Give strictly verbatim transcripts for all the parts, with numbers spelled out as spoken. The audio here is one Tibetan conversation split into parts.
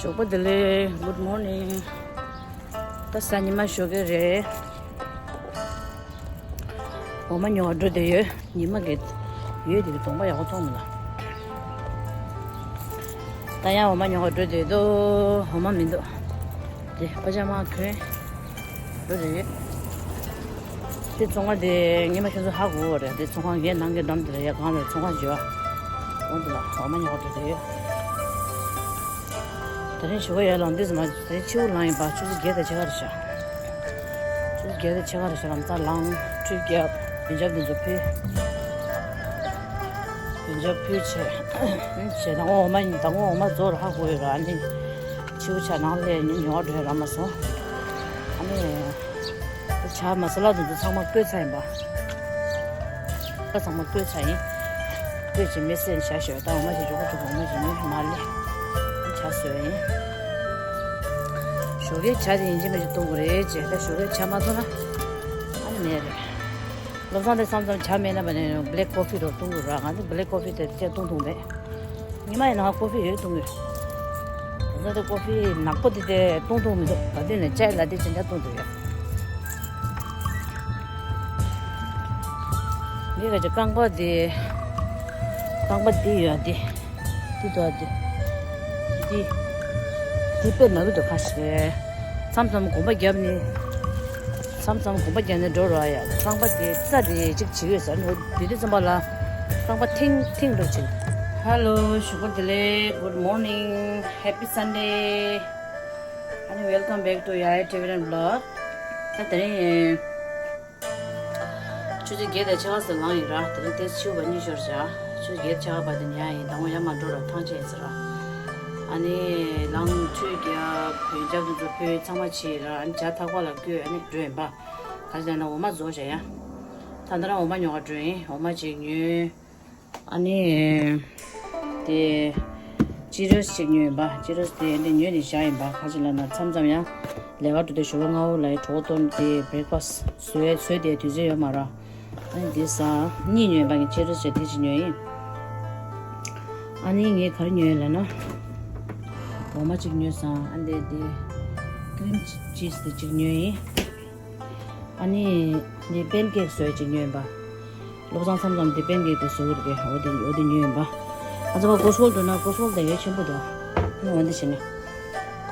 ཞོགས་པ་བདེ་ལེགས། Good morning. ད་གཟའ་ཉི་མ་ཞོགས་ཀས་རེད། འོ་མ་ཉོ་བར་འགྲོ་བསྡད་ཡོད། ཉི་མ་གི་ཡོད་དེ་གདོང་པ་ཡག་པོ་མཐོང་མི་ལ། ད་ཡང་འོ་མ་ཉོ་བར་འགྲོ་བསྡད་འདུག་འོ་མ་མི་འདུག་དེ་པ་ཇ་མ་གོན་འགྲོ་བསྡད་ཡོད། དེ་ཚོང་ཁང་དེ་ཉི་མ་ཁྱོད་ཚོ་ཧ་གོ་གི་རེད། དེ་ཚོང་ཁང་ངའི་ནང་གི་འགྲམ་དེ་ལ་ཡ་གང་ལ་ཚོང་ཁང་བརྗོད། འོ་འདི་ལ་འོ་མ་ཉོ་བར་འགྲོ་བསྡད་ཡོད། དེ་རིང་ཞོགས་ཀས་ཡར་ལངས་དུས་ཙམ་པ་དེ་ཕྱི་པོ་ལངས་ཡིན་པ། ཆུ་ཚོད་བརྒྱད་དང་ཕྱེད་ཀ་རེད་ཤག་ཆུ་ཚོད་བརྒྱད་དང་ཕྱེད་ཀ་རེད་ཤག་ལམ་སང་ལངས། ཁྲུས་བརྒྱབ། མི་འཇབ་དེ་ཚོ་ཕུལ། མི་འཇབ་ཕུལ་བྱས། བྱས་ད་ངོ་འོ་མ་ཡིན། ད་ངོ་འོ་མ་རྫོགས་ར་ཧ་གོ་ཡོད་ར། ཨ་ནི་ཕྱི་པོ་ཆ་ནང་སླེབས་ནི་ཉོ་བར་འགྲོ་ཡ་རག་མ་སོང་། ཨ་ནི་ཇ་མ་ས་ལ་དེ་ཚོ་ཚང་མ་བསྐོལ་ཚར་ཡིན་པ། ད་ཚང་མ་བསྐོལ་ཚར་ཡིན། བསྐོལ་བྱས་མེ་བསད་བཞག་ཞོག་ད་འོ་མ་ཞིག་མགྱོགས་པོ་མགྱོགས་པོ་འོ་མ་ཞིག་ཉོས། མར་ལས་ཇ་བཟོས་ཡིན། ཞོགས་ཀའི་ཇ་དེ་ཡིན་གཅིག་མིན་གཅིག་འཐུང་དགོས་རེད་ཅེས། ད་ཞོགས་ཀའི་ཇ་མ་འཐུང་ན་ཨ་ནི་མེད་རེད། བློ་བཟང་དེ་མཚམས་མཚམས་ཇ་མེད་ན་བ་ནས་བྷེ་ལེག་ཀོ་ཕི་རོ་འཐུང་དགོས་ར། ང་ཚོ་བྷེ་ལེག་ཀོ་ཕི་དེ་ཅིག་འཐུང་འཐུང་མེད། ཉི་མ་ཡིན་ན་ཀོ་ཕི་ཡོད་འཐུང་གི། ང་ཚོ་དེ་ཀོ་ཕི་ནག་པོ་དེ་དེ་འཐུང་འཐུང་མི་འདུག་ད་དེ་ནས་ཅའི་ལ་ཏེ་ཅི་འདྲ་འཐུང་འདུག་ཡ། ངས་ག་ཅིག་རྐང་པ་དེ། རྐང་པ་དེ་ཡོད་དེ། དེ་དོ་དེ། དེ། དེ་དཔེ་ན་གི་འདུག་ཁ་ཤས། མཚམས་མཚམས་གོམ་པ་བརྒྱབ་ནས། མཚམས་མཚམས་གོམ་པ་བརྒྱབ་ནས་འགྲོ་རོགས་ཡ། རྐང་པ་དེ་རྩ་དེ་གཅིག་བྱེད་ཡོད་ཟེར་ནོ། དེ་དུས་ཙམ་པ་ལ་རྐང་པ་ཐིང་ཐིང་འགྲོ་བྱེད། Hello, ཞོགས་པ་བདེ་ལེགས། Good morning. Happy Sunday. ཨ་ནི་welcome back to Yaya Tibetan vlog. ད་དེ་རིང་ཆུ་ཚོད་བརྒྱད་དང་ཕྱེད་ཀ་ཙམ་ལངས་ཡིན་ར། དེ་རིང་ཏོག་ཙམ་ཕྱི་པོ་བ་གཉིད་ཤོར་བྱ། ཆུ་ཚོད་བརྒྱད་ཕྱེད་ཀ་བར་དུ་ཉལ་ཡིན། ད་ངོ་ཡར་མར་འགྲོ་ར་ཐང་ཆད་ཟེར་ར། ཨ་ནི་ལངས། ཁྲུས་རྒྱབ། ཡོན་ཆབ་དེ་ཚོ་ཕུལ། ཚང་མ་བྱས་ར། ཨ་ནི་ཇ་ཐག་པ་ལ་བསྐོལ། ཨ་ནི་འགྲོ་ཡིན་པ། ག་ཅི་ལབ་ན་འོ་མ་རྫོགས་བྱ་ཡ། ད་ལྟ་རང་འོ་མ་ཉོ་ག་འགྲོ་ཡིན། འོ་མ་ཅིག་ཉོས། ཨ་ནི། དེ། ཅི་རོས་ཅིག་ཉོས་ཡིན་པ། ཅི་རོས་དེ་འདི་ཉོས་ནས་བཞག་ཡིན་པ། ག་ཅི་ལབ་ན་མཚམས་མཚམས་ཡང་ལས་ཀ་འགྲོ་དུས་ཞོགས་པ་སྔ་པོ་ལ་གྲོད་ཁོག་ལྟོགས་ནས་དེ་བྷེ་རེག་ཕ་སི་བཟོས་བཟོས་དེ་དུས་ཚོད་ཡོད་མ་རེད། ཨ་ནི་འདི་ཟ། གཉིས་ཉོས་ཡིན་པ། ངས་ཅི་རོས་ཅིག་དེ་ཅིག་ཉོས་ཡིན། ཨ་ནི་ངས་ག་རེ་ཉོས་ཡིན་ལབ་ན། འོ་མ་ཅིག་ཉོས་སོང་། ཨ་འདི་དེ་ཀི་རིམ་ཅི་ཟི་དེ་ཅིག་ཉོས་ཡིན། ཨ་ནི། འདི་པན་ཀེག་བཟོས་ཅིག་ཉོས་ཡིན་པ། བློ་བཟང་མཚམས་མཚམས་འདི་པན་ཀེག་དེ་བཟོ་གི་རེད། འོ་དེ་འོ་དེ་ཉོས་ཡིན་པ། ང་ཚོ་བ་ཀོ་སི་ཀོ་འགྲོ་ན་ཀོ་སི་ཀོ་དང་ཡོད་ཆེན་པོ་འདུག་ཨ་ནི་འོ་འདི་བྱས་ནས།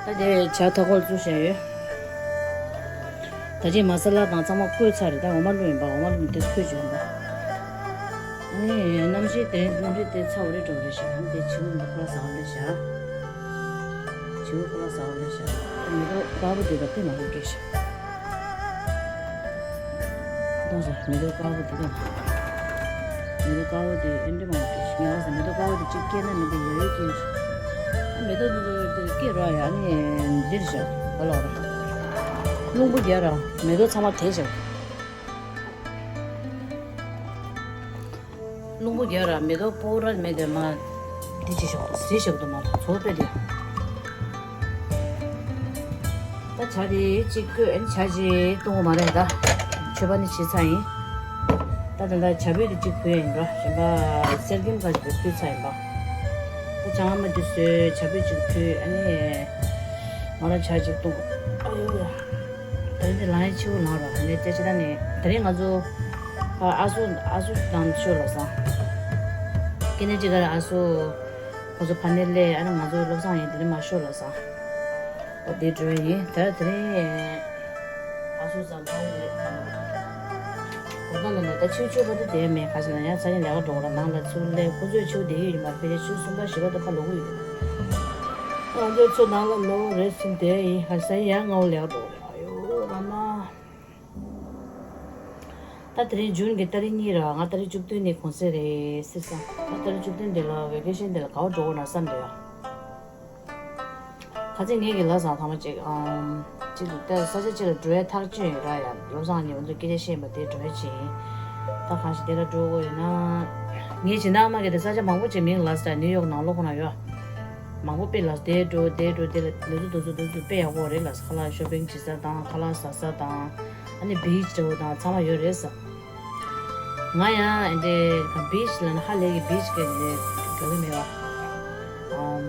ད་དེ་ཇ་ཐག་པ་ལ་བཙུགས་བཞག་ཡོད། ད་ཅི་མ་ས་ལ་དང་ཚང་མ་བསྐོལ་ཚར་རེད། ད་འོ་མ་བླུགས་ཡིན་པ། འོ་མ་བླུགས་ནས་དེ་བསྐོལ་བཅུག་ཡིན་པ། ཨ་ནི་གནམ་གཤིས་དེ་གནམ་གཤིས་དེ་ཚ་བོ་རེད་འགྲོ་རེད་ཤག་ཨ་ནི་དེ་བྱིའུ་འདི་ཁོ་ལ་ཟ་བ་རེད་ཤག་བྱིའུ་ཁོ་ལ་ཟ་བ་རེད་ཤག་མེ་ཏོག་དཀར་པོ་དེ་དང་དཔེ་མང་པོ་སྐྱེས་ཤག་ལྟོས་ཟེར། མེ་ཏོག་དཀར་པོ་འདི་དང་། མེ་ཏོག་དཀར་པོ་འདི་ཨེ་འདྲ་མང་པོ་སྐྱེས་ཤག་ངས་ལབ་ཟེར། མེ་ཏོག་དཀར་པོ་འདི་གཅིག་སྐྱེས་ན་མི་འདི་ཡོད་ཡོད་སྐྱེས་ཤག་མེ་ཏོག་འདི་ཚོ་འདི་སྐྱེས་ར་ཡ། ཨ་ནི་འདིར་བཞག་ག་ལོག་ར། རླུང་བུ་རྒྱག་ར། མེ་ཏོག་ཚང་མ་དེད་བཞག་རླུང་བུ་རྒྱག་ར། མེ་ཏོག་སྤོ་ར་མེད་དེ་མ། འདི་ཅི་བཞག་འདི་བཞག་འདུག་མ་ཚོ་པེ་དེ། ད་ཇ་དེ་གཅིག་བསྐོལ། ཨ་ནི་ཇ་ཅིག་བཏུང་བ་མ་རེད་ད། མཆོད་པ་ནི་བྱས་ཚར་ཡིན། ད་ད་ལྟ་ཇ་ཕུད་དེ་གཅིག་ཕུལ་ཡིན་ར། གཞན་པ་གསེར་སྐྱེམས་ཁ་ཅིག་ཕུལ་ཚར་ཡིན་པ། ད་ཇ་མངར་མ་དེ་བཟོས། ཇ་ཕུད་གཅིག་ཕུལ། ཨ་ནི་ང་རང་ཇ་གཅིག་བཏུང་། ཨ་ཡོ་ཡ། ད་འདི་ལངས་ཡིན། ཕྱི་པོ་ལངས་ར། ཨ་ནི་ད་ཅི་ད་ནི་དེ་རིང་ང་ཚོ་ཨ་ཨ་སུ་ཨ་སུ་དང་ཤོ་ལ་སང་། ཀི་ནེ་ཅི་ག་ར་ཨ་སུ། ཁོ་ཚོ་ཕ་ནེ་ལས། ཨ་ནི་ང་ཚོ་བློ་བཟང་ཡིན། དེ་ནི་མ་ཤོར་ལ་ས། ད་དེ་འགྲོ་ཡིན། ད་དེ་རིང་ཨ་སུ་ཟ་འཐུང་རེད། གོ་ད་ལ་ནི་ད་ཆུ་ཆུ་བ་དེ་དེ་མེད། ཁ་ཆེ་ན་ཡང་ཚ་ཡིན་ལས་ཀ་འགྲོ་ར། ནང་ལ་ཚུར་སླེབས། ཁོ་ཚོས་ཆུ་དེ་ཡོད་ཡིན་པ། ཕལ་ཆེར་ཆུ་གསུམ་པ་བཞི་པ་དེ་ཕར་ལོག་གི་ཡོད། ང་ཚོ་ཚུར་ནང་ལ་ལོག་རེད་ཟིན་དེ་ཡིན། ཁ་ཆེ་ན་ཡང་སྔ་བོ་ལས་ཀ་འགྲོ་རེད། ཨ་ཡོ་ར་མ། ད་དེ་རིང་ཇུན་གྱི་ཏ་རིག་གཉིས་ར། ང་ཏ་རིག་བཅུ་བདུན་ནས་གུང་སེང་རེད་ཟེར་སོང་། ད་ཏ་རིག་བཅུ་བདུན་འདི་ལ་ཝེ་ཀེ་ཤན་འདི་ལ་ག་པར་འགྲོ་དགོས་ན་བསམ་འདུག་ཡ། ཁ་སང་ངེད་ཀྱི་ལ་ཟ་ཐང་མ་ཅིག་ཨམ། ཅིག་ཏུ་ད་ས་ཆ་ཅིག་ལ་འགྲོ་ཡ་ཐག་ཆོད་ཡོད་ར་ཡ། བློ་བཟང་ནས་ང་ཚོ་སྐད་ཆ་བཤད་པ་དེ་འགྲོ་ཡ་ཅིག་ཡིན། ད་གང་ཞིག་དེ་ལ་འགྲོ་དགོས་ཡོད་ན། ངས་སྦྱིན་བདག་མ་གི་དེ་ས་ཆ་མང་པོ་ཅིག་མིང་ལ་ཟ། ནིའུ་ཡོག་ནང་ལོགས་ཁོ་ན་ཡོད། མང་པོ་དཔེ་ལ་དེ་འགྲོ་དེ་འགྲོ་དེ་ལ་དེ་ཚོ་དེ་ཚོ་དེ་ཚོ་དཔེ་ཡག་པོ་རེད་ལ། ཁ་ལག་ཤོ་པིང་བྱེད་ས་དང་། ཁ་ལག་ཟ་ས་དང་། ཨ་ནི་བིཆ་འདྲ་བོ་དང་ཚང་མ་ཡོད་རེད་ས། ང་ཡང་འདི་བིཆ་ལ་ནི་ཧ་ལས་ཀྱི་བིཆ་གི་འདི་དགའ་གི་མེད་པ། ཨམ།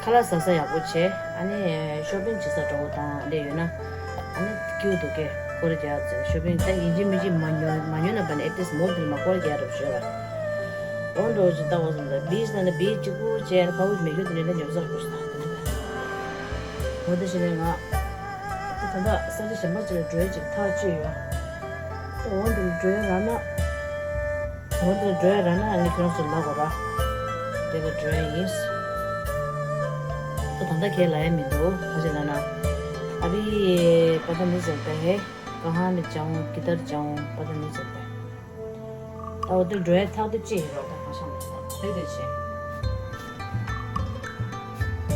ཁ་ལག་ཟ་ས་ཡག་པོ་བྱས། ཨ་ནི་ཤོ་པིང་བྱེད་ས་འགྲོ་དང་འདྲ་ཡོད་ན། ཨ་ནི་སྐྱིད་འདུག་གས། སྐོར་རྒྱག་ཟེར། ཤོ་པིང་ད་ཡིན་གཅིག་མིན་གཅིག་མ་ཉོ་མ་ཉོ་ན་བ་ནི་ཨེ་ཏིས་མོ་དེར་མ་སྐོར་རྒྱག་རོགས་ཞུ་ར། འོ་འགྲོ་ཅིག་ལྟ་བ་སོང་ད་བིཆ་ན་ན་བིཆ་གཅིག་པུ་བྱས་ཕ་བུ་མེ་ཁྱོད་དེ་ནས་ད་ཉོ་ས་རོགས་ཞུ་ད། འོ་དེ་བྱས་ནས་ང་ད་ད་ས་ཆ་གཞན་པ་ཅིག་ལ་འགྲོ་ཡ་ཅིག་ཐག་ཆོད་ཡོད། འོ་འདི་འགྲོ་ཡ་རག་ན། འོ་འདི་འགྲོ་ཡ་རག་ན་ངས་ཁྱོད་རང་ཚོ་ལབ་དགོས་ར། འདི་ལ་འགྲོ་ཡ་ཡིན། ད་ད་ལྟ་ཁས་ལ་ཡ་མི་འདུག་ག་ཅི་ལབ་ན། अभी पता नहीं चलता है कहाँ में जाऊँ किधर जाऊँ पता नहीं चलता है। ད་འོ་དེ་འགྲོ་ཡ་ཐག་དེ་ཅི་ཡིན་རོགས་ད་གང་ཤང་མ་ཤང་དེ་དེ་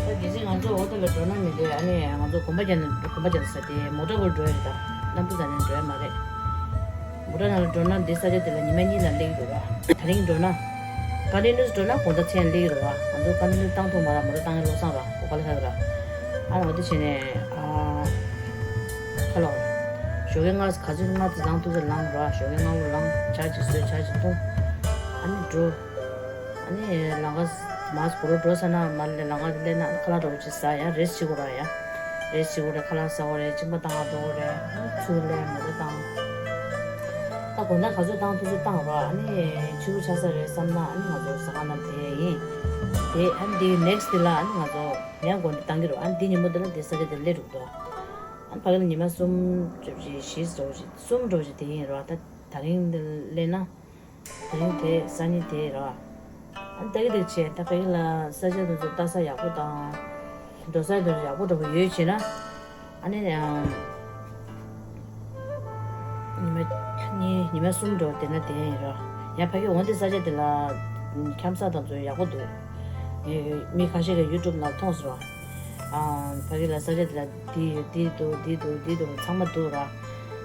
བྱེད། ད་གལ་སྲིད་ང་ཚོ་འོ་དེ་ལ་འགྲོ་ན་མི་འདོད་ཨ་ནི་ང་ཚོ་གོམ་པ་རྒྱག་ན་གོམ་པ་རྒྱག་ས་དེ་མོ་ཊ་གོ་འགྲོ་ཡ་རེད་ད། གནམ་གྲུ་ད་ནས་འགྲོ་ཡ་མ་རེད། མོ་ཊ་ནང་ལ་འགྲོ་ན་འདི་ས་ཆ་དེ་ལ་ཉི་མ་གཉིས་ལ་སླེབས་ཀྱི་རེད་བ། ད་རིང་འགྲོ་ན། ཀོན་ཊི་ནུ་སི་འགྲོ་ན་དགོང་དག་མཚན་སླེབས་ཀྱི་རེད་བ། ང་ཚོ་ཀོན་ཊི་ནུ་སི་བཏང་ཐུབ་མ་རེད། མོ་ཊ་བཏང་ཡ་བློ་བཟང་ར་གོ་ག་ལ་ཁ་ར། ཨ་ནི་འོ་དེ་བྱས་ནས་ཨ། ཁ་ལོ། ཞོགས་ཀས་སྔ་ག་ཚོད་སྔ་ཙམ་ལངས་ཐུབ་ཚོད་ལངས་ར། ཞོགས་ཀས་སྔ་པོ་ལངས་ཇ་ཅིག་བཟོས་ཇ་ཅིག་འཐུང་། ཨ་ནི་འགྲོ། ཨ་ནི་ལམ་ཁ་མར་སྒོར་འགྲོ་ས་ན་མར་ལས་ལམ་ཁ་སླེབས་ན་ཨ་ནི་ཁ་ལག་འདྲ་བོ་ཅིག་ཟ་ཡ་རེས་བྱེད་དགོས་ར་ཡ། རེས་བྱེད་དགོས་རེད། ཁ་ལག་ཟ་དགོས་རེད། གཅིན་པ་བཏང་ག་འགྲོ་དགོས་རེད། ཚུར་སླེབས་མོ་ཊ་བཏང་། ད་དགོང་དག་ག་ཚོད་བཏང་ཐུབ་ཚོད་བཏང་ར། ཨ་ནི་ཕྱི་པོ་ཆགས་ས་རེད་བསམ་ན་ཨ་ནི་ང་ཚོ་ཟ་ཁང་ནང་བསྡད་ཡིན། དེ་ཨ་ནི་དེའི་ནེག་སི་ཊི་དེ་ལ་ཨ་ནི་ང་ཚོ་ཡང་དགོང་དག་བཏང་གི་རེད། ཨ་ནི་དེ་ཉིན་མོ་དེ་ལ་དེ་ས་ཆ་དེ་སླེབས་འགྲོ་གི་འདུག་ཨ་ནི་ཕ་གི་ལ་ཉི་མ་གསུམ་འགྲོ་བཞི་བཞི་འགྲོ་བཞི་གསུམ་འགྲོ་བཞི་དེ་ཡིན་ར། ད་ད་རིང་འདི་སླེབས་ན། དེ་རིང་དེ་སང་ཉིན་དེ་ར། ཨ་ནི་ད་གི་དེ་བྱས་ད་ཕ་གི་ལ་ས་ཆ་དེ་ཚོ་ལྟ་ས་ཡག་པོ་དང་། འགྲོ་ས་དེ་ཚོ་ཡག་པོ་འདྲ་པོ་ཡོད་བྱས་ན། ཨ་ནི་ཡང་། ཉི་མ་གཉིས་ཉི་མ་གསུམ་འགྲོ་དེ་ན་དེ་ཡིན་ར། ཡང་ཕ་གི་འོང་དེ་ས་ཆ་དེ་ལ་འཁྱམ་ས་དང་ཚོ་ཡག་པོ་འདུག་ངས་མི་ཁ་ཤས་ཀྱིས་ཡུ་ཊུབ་ནང་མཐོང་སོང་ར། ཨ་ཕ་གི་ལ་ས་ཆ་དེ་ལ། འདི་ཡོད་འདི་འདུག་འདི་འདུག་འདི་འདུག་ཚང་མ་འདུག་ར།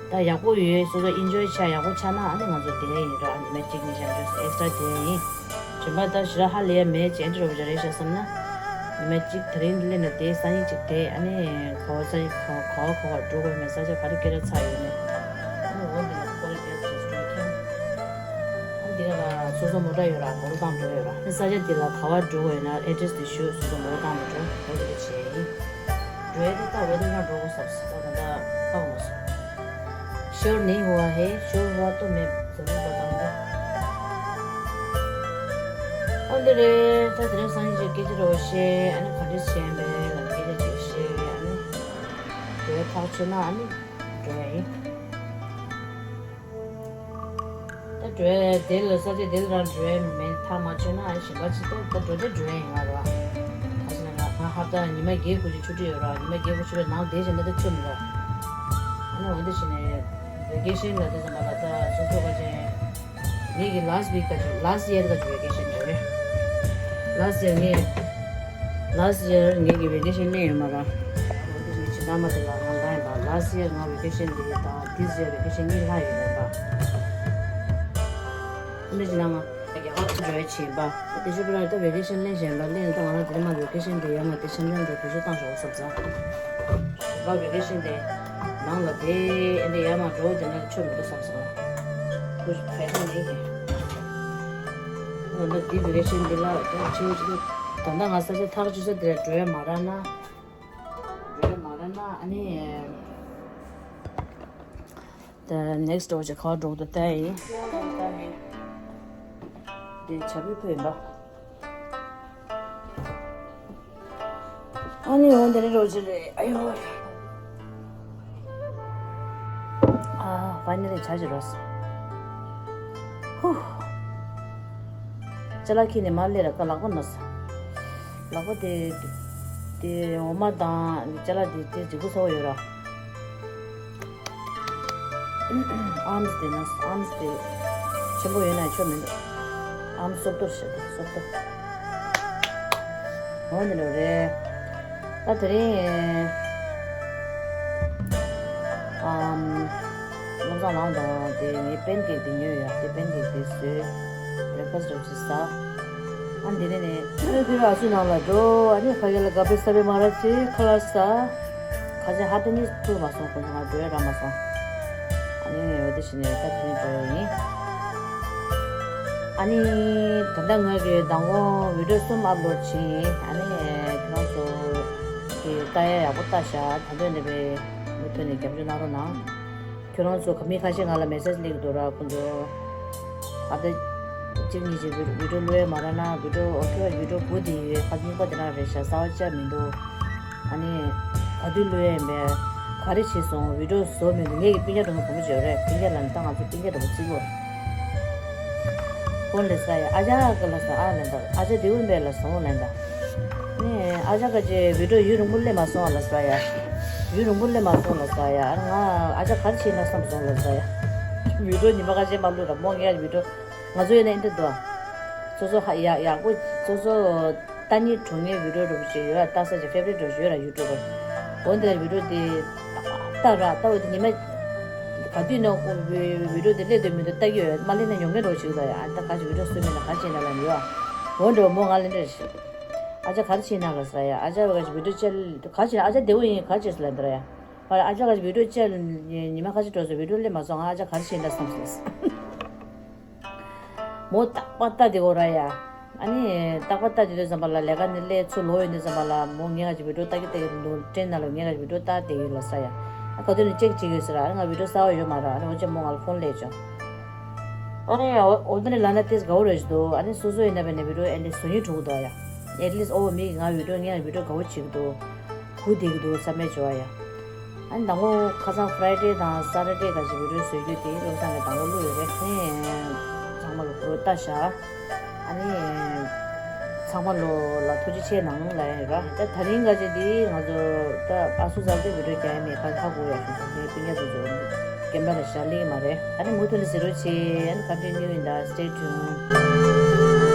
ད་ཡག་པོ་ཡོད་སོ་སོ་ཨིན་ཇོའི་ཆགས་ཡག་པོ་ཆགས་ན་ཨ་ནི་ང་ཚོ་བསྡད་ཡིན་ར། ཉི་མ་གཅིག་གཉིས་ཤར་འགྲོ་ཨེག་སི་ཊྲ་བསྡད་ཡིན། གཞན་པ་ད་ཞེ་དྲག་ཧ་ལས་ཡ་མེད་ཅེ་འདྲ་རོ་བྱ་རེད་ཤག་བསམ་ན། ཉི་མ་གཅིག་དེ་རིང་འདི་སླེབས་ན་བསྡད་སང་ཉིན་གཅིག་བསྡད་ཨ་ནི་ག་བ་ས་ཡི་ག་ག་བ་ག་བ་འགྲོ་དགོས་མེད་ས་ཆ་ག་རེ་སྐད་གྲགས་ཚ་ཡོད་མེད། ཨ་ནི་འོ་འདི་ལ་ཀོ་རེ་ཏེ་སོ་སོ་འགྲོ་མཁན། ཨ་ནི་འདི་ལ་སོ་སོ་མོ་ཊ་ཡོད་ར་མོ་ཊ་བཏང་འགྲོ་ཡོད་ར། ཨ་ནི་ས་ཆ་འདི་ལ་ག་བ་འགྲོ་དགོས་ཡོད་ན་ཨེ་ཌི་རེ་སི་དེ་ཞུ་སོ་སོ་མོ་ཊ་བཏང་འགྲོ་འོ་འདི་ལ་བྱས་ཡིན། འགྲོ་ཡ་དེ་ད་འོ་དེ་ན་འགྲོ་དགོས་བསམ་སོང་ད་ད་ལྟ་ཧ་གོ་མ་སོང་། ཤོར་ནི་ཧུ་ཝ་ཧེ་ཤོར་ཧུ་ཝ་ཏོ་མེ་ཛ་རུར་བ་དང་གི། ཨོ་འདི་རེད། ད་དེ་རིང་སང་ཉིན་ཅིག་སྐད་ཆ་རོ་བཤད་ཨ་ནི་ག་འདྲས་བྱས་པས་ལ་སྐད་ཆ་ཅིག་བཤད་ཨ་ནི། འགྲོ་ཡ་ཐག་ཆོད་ན་ཨ་ནི་འགྲོ་ཡ་ཡིན། ད་འགྲོ་ཡ་དེ་ལ་ས་ཆ་དེ་ལ་རང་འགྲོ་ཡ་མེད་ཐག་མ་ཆོད་ན་ཨ་ཞིམ་པ་ཅིག་ད་ད་འགྲོ་དེ་འགྲོ་ཡ་ཡིན་ང་རོ། ཨ་ཞིག་ན་ང་ང་ཧབ་ད་ཉི་མ་བརྒྱད་དགུ་ཅིག་ཆུ་ཊི་ཡོད་རོ། ཉི་མ་བརྒྱད་དགུ་ཆུ་ཊི་ནང་བསྡད་བཞིན་ད་ད་ཆོ་མི་རོ། ཨ་ནི་འོ་དེ་ཞིག་ནས་ཝེ་ཀེ་ཤན་ལ་དེ་ཙམ་པ་ལ་ད་སོ་སོ་ག་ཅན་ངེད་ཀྱི་ལཱ་སི་ཊི་ཝིག་ག་ཅན་ལཱ་སི་ཊི་ཡར་ག་ཅན་ཝེ་ཀེ་ཤན་རེད། ལཱ་སི་ཊི་ཡར་ངས་ལཱ་སི་ཊི་ཡར་ངེད་ཀྱི་ཝེ་ཀེ་ཤན་ལེན་ཡོད་མ་ར། འོ་དེ་ཞིག་ནས་ཇི་ལྟར་མ་དེ་ལ་ང་ལ་ཡིན་པ་ལཱ་སི་ཊི་ཡར་ང་ཝེ་ཀེ་ཤན་དེ་ཡོད་དང་དེ་ཟེར་ཝེ་ཀེ་ཤན་གཉིས་ལྷག་ཡོད་རེད་པ། འདི་ཇི་ལྟར་ང་རྒྱ་གར་འགྲོ་ཡ་བྱེད་པ། དེ་ཤོད་པ་ལ་ད་ཝེ་ཀེ་ཤན་ལེན་བཞིན་པ་ལེན་ད་ང་རང་དེ་མ་ཝེ་ཀེ་ཤན་དེ་ཡར་མར་དེ་འཆམ་འཆམ་འགྲོ་བེད་སྤྱོད་བཏང་ཞོག་བསམ་ཙང་། ད་ཝེ་ཀེ་ཤན་དེ་ནང་ལ་དེ་ཨེ་འདྲ་ཡར་མར་འགྲོ་དེ་ན་ཆོ་མི་འདུག་བསམ་སོང་། ཁུ་ཕལ་ཆེར་ནི་དེ། ང་ད་དེ་ཝེ་ཀེ་ཤན་དེ་ལ་ད་ཆེ་བོ་ཅིག་ད་ད་ལྟ་ང་ས་ཆ་ཐག་ཆོད་ས་དེ་ལ་འགྲོ་ཡ་མ་རག་ན། འགྲོ་ཡ་མ་རག་ན་ཨ་ནི། ད་ནེག་སི་ཊི་འོ་ཅིག་ག་པར་འགྲོ་གི་འདུག་ལྟ་ཡིན། འདི་བྱ་ཕོའི་ཕོ་ཡིན་པ། ཨ་ནི་འོ་འདི་རེད་འགྲོ་ཅི་རེད་ཨ་ཡོ། ཨ་ཕ་ནི་རེད་བྱ་ཅི་རོ། ཧུ། ཅ་ལག་ཁྱེར་ནས་མར་སླེབས་ར་ཀ་ལག་པ་ན་ས། ལག་པ་དེ་དེ་འོ་མ་དང་ཅ་ལག་དེ་དེ་འཇིགས་པོ་ཚ་བོ་ཡོད་ར། ཨམ་སི་དེ་ན་ཨམ་སི་དེ་ཆེན་པོ་ཡོད་ན་ཆོ་མི་འདུག་ཨམ་སི་སོབ་ཏོར་བྱེད་དེ་སོབ་ཏོར། འོ་ནི་ལོ་རེད། ད་དེ་རིང་ཨམ་བློ་བཟང་ལགས་དང་དེ་ངའི་པན་ཀེག་དེ་ཉོས་ཡ་དེ་པན་ཀེག་དེ་བཟོས། བྷེ་རེག་ཕ་སི་འདྲ་བོ་ཅིག་ཟ། ཨ་འདི་ནས་ནས་དེ་ར་སུ་ནང་ལ་འགྲོ། ཨ་ནི་ཕ་གི་ལ་ག་པེ་ས་བེ་མ་ར་ཅི་ཁ་ལ་ས། ཁ་ཆེ་ཧ་ཏི་ནི་ཐུག་མ་སོང་ཁོ་ཚོ་ང་འགྲོ་ཡ་རག་མ་སོང་། ཨ་ནི་འོ་དེ་བྱས་ནས་ད་དེ་ནས་འགྲོ་ཡ་ཡིན། ཨ་ནི་ད་ལྟ་ངོས་ཀྱི་མདང་དགོང་བི་ཌི་ཡོ་གསུམ་ཨབ་ལོཌ་བྱས་ཡིན། ཨ་ནི་ཁྱོད་རང་ཚོ་གི་ལྟ་ཡ་ཡག་པོ་ལྟ་ཤག་ད་དུང་ནས་པའི་མུ་མཐུད་ནས་རྒྱབ་སྐྱོར་གནང་རོགས་གནང་། ཁྱོད་རང་ཚོ་མི་ཁ་ཤས་ང་ལ་མེ་སེ་ཇི་སླེབས་འདུག་ར། ཁོང་ཚོ་ཨ་ད་གཅིག་གཉིས་ཅིག་བི་ཌི་ཡོ་བླུགས་ཡས་མ་རག་ན། བི་ཌི་ཡོ་ཨོ་ཁེ་བི་ཌི་ཡོ་དགུ་དེ་ཡོད། ཁ་གཉིས་པ་དེ་རང་རེད་ཤག་གསར་པ་ཅིག་མི་འདུག་ཨ་ནི་ག་དུས་བླུགས་ཡས་ཡིན་པས། ག་རེ་བྱས་སོང་། བི་ཌི་ཡོ་བཟོ་མི་འདུག་ངེད་ཀྱི་སྤུན་ཀྱག་འགྲོ་མཁན་བུ་མོ་ཅིག་ཡོད་རེད། སྤུན་ཀྱག་ལ་ནི་ད་ང་ཚོ་སྤུན་ཀྱག་འགྲོ་མཁན་གཅིག་པོ་རེད། ཕོན་སླེབས་ས་ཡ། ཨ་ཅག་ག་ལ་ས་ཨ་ལན་ད། ཨ་ཅག་དེ་བུ་མེད་ལ་སོང་ལན་ད། ནས་ཨ་ཅག་ག་ཅེ་བི་ཌི་ཡོ་ཡུན་རིང་པོ་སླེབས་མ་སོང་ལ་ས་ཡ། ཡུན་རིང་པོ་སླེབས་མ་སོང་ལ་ས་ཡ། ང་ཨ་ཅག་ག་རེ་བྱས་ན་བསམ་སོང་ལ་ས་ཡ། བི་ཌི་ཡོ་ཉི་མ་ཁ་ཤས་མ་བླུགས་ར། མོ་ངས་བི་ཌི་ཡོ་ང་ཚོ་ཡིན་ན་འདི་འདུག་སོ་སོ་ཧ་ཡག་ཡག་པོ་སོ་སོ་ལྟ་སྙིང་བྲོ་མཁན་བི་ཌི་ཡོ་འདྲ་པོ་ཅིག་ཡོད་ར། ལྟ་ས་ཅིག་ཕེ་ཝ་རིཊ་འདྲ་པོ་ཅིག་ཡོད་ར། ཡུ་ཊུབ་པར། འོ་འདི་ལ་བི་ཌི་ཡོ་དེ་ལྟ་ར། ལྟ་བ་དེ་ཉི་མ་ག་དུས་ན་བི་ཌི་ཡོ་དེ་སླེབས་འདུག་མི་འདུག་ལྟ་གི་ཡོད། མ་སླེབས་ན་ཉོབ་མཁན་འདྲ་པོ་ཅིག་འདུག་ཡ། ཨ་ད་ག་ཅིག་བི་ཌི་ཡོ་བཟོས་མེད་ན་ག་ཅིག་ཡིན་ན་ལབ་ཡོད། འོ་འདྲ་པོ་མོ་ང་ལ་འདྲ་ཞིག་ཨ་ཅག་ག་རེ་བྱས་ན་ལ་ས་ཡ། ཨ་ཅག་ག་ཅིག་བི་ཌི་ཡོ་ཅལ་ག་ཅིག་ཨ་ཅག་བདེ་པོ་ཡིན་ག་ཅིག་ལབ་འདུག་ཡ། ཨ་ཅག་ག་ཅིག་བི་ཌི་ཡོ་ཅལ་ཉི་མ་ཁ་ཤས་འགྲོ་སོང་། བི་ཌི་ཡོ་སླེབས་མ་སོང་། ང་ཨ་ཅག་ག་རེ་བྱས་ན་བསམ་སོང་། མོ་རྟག་པར་ལྟ་བསྡད་ཀྱི་ཡོད་ར་ཡ། ཨ་ནི་རྟག་པར་ལྟ་བསྡད་དུས་ཙམ་པ་ལ་ལས་ཀ་ནས་སླེབས་ཚུར་ལོག་ཡོང་དུས་ཙམ་པ་ལ་མོ་ངས་ང་ཅིག་བི་ཌི་ཡོ་ལྟ་གི་ལྟ་གི་འདུག་ཊེན་ནང་ལ་ངས་ང་ཅིག་བི་ཌི་ཡོ་ལྟ་བསྡད་ཡོད་ལ་ས་ཡ། ཨ་ག་དུས་ནས་ཅེག་བྱེད་ཀྱི་ཡོད་ཟེར་ར། ཨ་ནི་ང་བི་ཌི་ཡོ་གསར་པ་ཡོད་མ་ར། ཨ་ནི་འོ་ཅེ་མོ་ང་ལ་ཕོན་སླེབས་བྱུང་། ཨ་ནི་འོ་འདི་ནས་ལབ་ན་ཏོག་ཙམ་དགའ་པོ་རེད་ཞུ་འདུག་ཨ་ནི་སོ་སོ་ཡིན་ན་བས་ནས་བི་ཌི་ཡོ་ཨེ་ལི་སི་བཟོ་སྙིང་བྲོ་གི་འདུག་ཡ། ཨེ་ལི་སི་ཨོ་མི་ང་བི་ཌི་ཡོ་ངས་ང་བི་ཌི་ཡོ་དགའ་པོ་བྱེད་ཀྱི་འདུག་སྒུག་བསྡད་ཀྱི་འདུག་བསམ་པའི་བྱ་བ་ཡ། ཨ་ནི་མདང་དགོང་ཁ་སང་ཕ་རའི་ཌེ་དང་ས་ཊར་ཌེ་ག་ཅིག་བི་ཌི་ཡོ་བཟོ་རྒྱུ་དེ་བློ་བཟང་གིས་མདང་དགོང་བླུགས་ཡོད་རེད། ཨ་ནི་ཚང་མ་ལ་གུས་པ་ལྟ་ཤག་ཨ་ནི་ཚང་མ་ལོ་ལ་ཐུགས་རྗེ་ཆེ་གནང་ལབ་ཡོད་ར། ད་དེ་རིང་ག་ཅིག་འདི་ང་ཚོ་ད་ཨ་སུ་ཟབ་ཏེ་བི་ཌི་ཡོ་རྒྱག་ཡ་མེད་ཁ་ཧ་གོ་ཡ་ཞུ་སོང་། ངའི་སྤུན་ཀྱག་དེ་ཚོ་རྒན་པ་ལ་ཞལ་ལེགས་མ་རེད། ཨ་ནི་མུ་མཐུད་ནས་གཟིགས་རོགས་བྱེད། ཨ་ནི་ཀོན་ཊི་ནིའུ་ཡིན་ད། Stay tuned.